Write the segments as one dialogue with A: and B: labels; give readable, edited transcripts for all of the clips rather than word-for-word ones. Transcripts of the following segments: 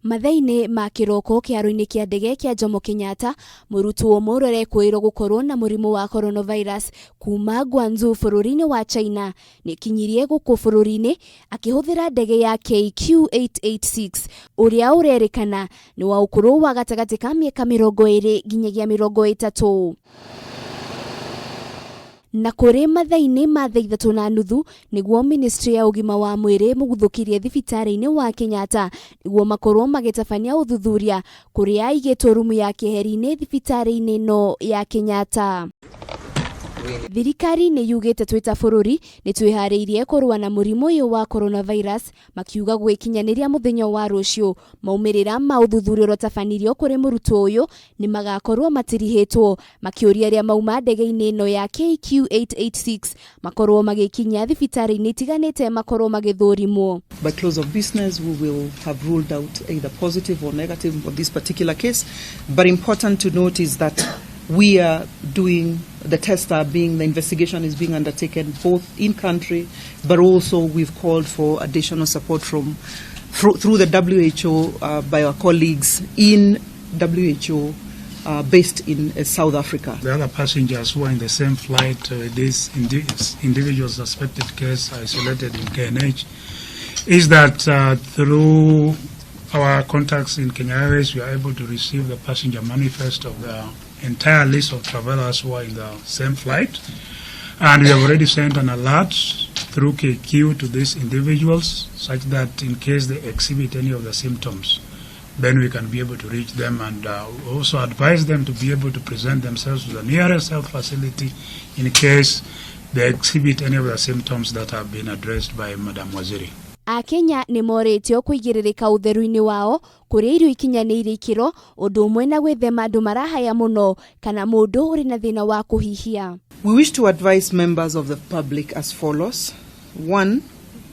A: Mathaa-inĩ ma kĩroko kĩharo-inĩ kĩa ndege kĩa Jomo Kenyatta, mũrutwo ũmwe ũrĩa ũrekũĩrwo gũkorwo na mũrimũ wa coronavirus kuma Guangzhou bũrũri-inĩ wa China nĩkinyirie gũkũ bũrũri-inĩ akĩhũthĩra ndege ya KQ886 ũrĩa ũrerĩkana nĩ wa ũkũrũ wa gatagatĩ ka mĩaka 20 nginyagia 30. Na kũrĩ mathaa-inĩ ma thaa 3:30 nĩguo ministry ya ũgima wa mwĩrĩ mũguthũkirie thibitarĩ-inĩ wa Kenyatta nĩguo makorwo magĩtabania ũthuthuria kũrĩa aigĩtwo rumu ya keheri-inĩ thibitarĩ-inĩ ĩno ya Kenyatta. Thirikari nĩ yugĩte twĩ ta bũrũri nĩ twĩharĩirie kũrũa na mũrimũ ũyũ wa coronavirus, makiuga gwĩkinyanĩria mũthenya wa rũciũ maumĩrĩra ma ũthuthuria ũrĩa ũtabanirio kũrĩ mũrutwo ũyũ nĩ magakorwo matirihĩtwo, makĩũria arĩa mauma ndege-inĩ ĩno ya KQ886 makorwo magĩkinya thibitarĩ-inĩ itiganĩte makorwo magĩthũrimwo.
B: By close of business, we will have ruled out either positive or negative for this particular case. But important to note is that we are doing, the tests are being, the investigation is being undertaken both in country, but also we've called for additional support from through the WHO by our colleagues in WHO based in South Africa.
C: The other passengers who are in the same flight with this individual suspected case isolated in KNH is that through our contacts in Kenya Airways, we are able to receive the passenger manifest of the entire list of travelers who are in the same flight. And we have already sent an alert through KQ to these individuals such that in case they exhibit any of the symptoms, then we can be able to reach them and also advise them to be able to present themselves to the nearest health facility in case they exhibit any of the symptoms that have been addressed by Madam Waziri.
A: Akenya nĩ morĩtio kũigĩrĩrĩka ũtheru-inĩ wao, kũrĩa irio ikinyanĩirie ikĩro, ũndũ ũmwe na gwĩthema andũ marahaya mũno kana mũndũ ũrĩ na thĩna wa kũhihia.
B: We wish to advise members of the public as follows. One,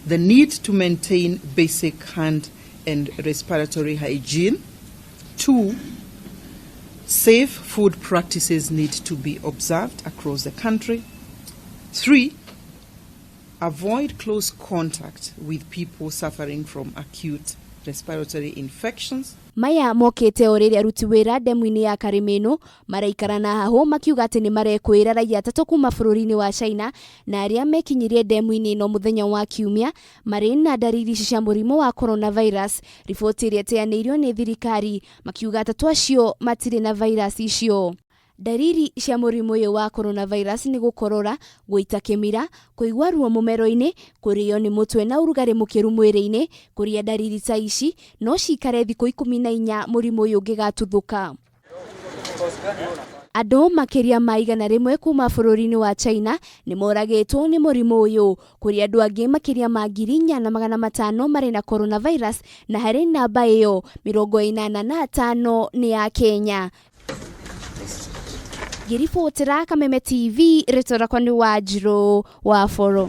B: the need to maintain basic hand and respiratory hygiene. Two, safe food practices need to be observed across the country. Three, avoid close contact with people suffering from acute respiratory infections.
A: Maya mokĩte o rĩrĩa aruti wĩra ndemu-inĩ ya Karimĩnũ maraikara na hahũ makiuga atĩ nĩ marekwĩra raia atatũ kuma bũrũri-inĩ wa China na arĩa mekinyirie ndemu-inĩ ĩno mũthenya wa Kiumia marĩ na ndariri cia mũrimũ wa coronavirus. Riboti ĩrĩa ĩteanĩirio nĩ thirikari makiuga atatũ acio matirĩ na virus icio. Ndariri cia mũrimũ ũyũ wa coronavirus nĩ gũkorora, gũita kĩmira, kũigua ruo mũmero-inĩ, kũrĩo nĩ mũtwe na ũrugarĩ mũkĩru mwĩrĩ-inĩ, kũrĩa ndariri ta ici no cikare thikũ 14 mũrimũ ũyũ ũngĩgatuthũka. Andũ makĩria ma 100 kuma bũrũri-inĩ wa China nĩ moragĩtwo nĩ mũrimũ ũyũ, kũrĩa andũ angĩ makĩria ma 4,500 marĩ na coronavirus na harĩ namba ĩyo 85 nĩ ya Kenya. Ngĩribotera Kameme TV, rĩtwa rĩakwa nĩ Wanjirũ wa Boro.